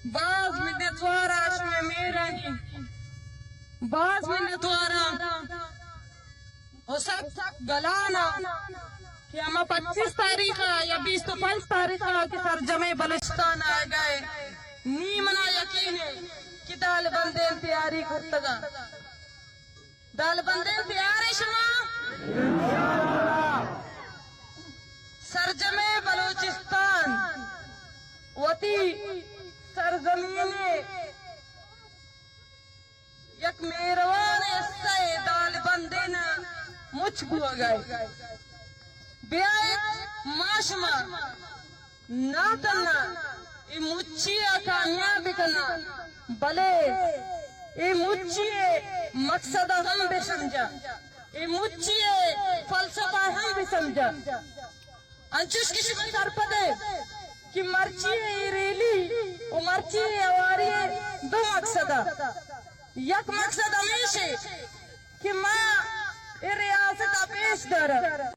باز منتوار آں شمئے مہرانی، باز منتوار آں۔ و سک سک گلان آں کہ ہما پچیس تاریخ ءَ یا بیست و پنچ تاریخ ءَ کہ سرجمیں بلوچستان آیگ ءَ اِنت، نی منا یقین اِنت کہ دال بندین تیاری کرتگ اَنت۔ دال بندین تیار اِت شما؟ سرجمیں بلوچستان وتی سرزمین ءِ یک مہروان حصہ ءِ دال بندین ءَ مچ بوگ ءَ اِنت۔ بیایت ما شما نہ تھنا اے مچی ءَ کامیاب بکناں، بلے اے مچی ءِ مقصد ءَ ہم بہ سمجھاں، اے مچی ءِ فلسفہ ءَ ہم بہ سمجھاں۔ انچوش کہ شما سرپد ئے کہ مرچی ءِ اے ریلی و مرچی ءِ ءِ ہواری ءِ دو مقصد اَنت۔ یک مقصد ہمیش اِنت کہ ما اے ریاست ءَ پیش داراں۔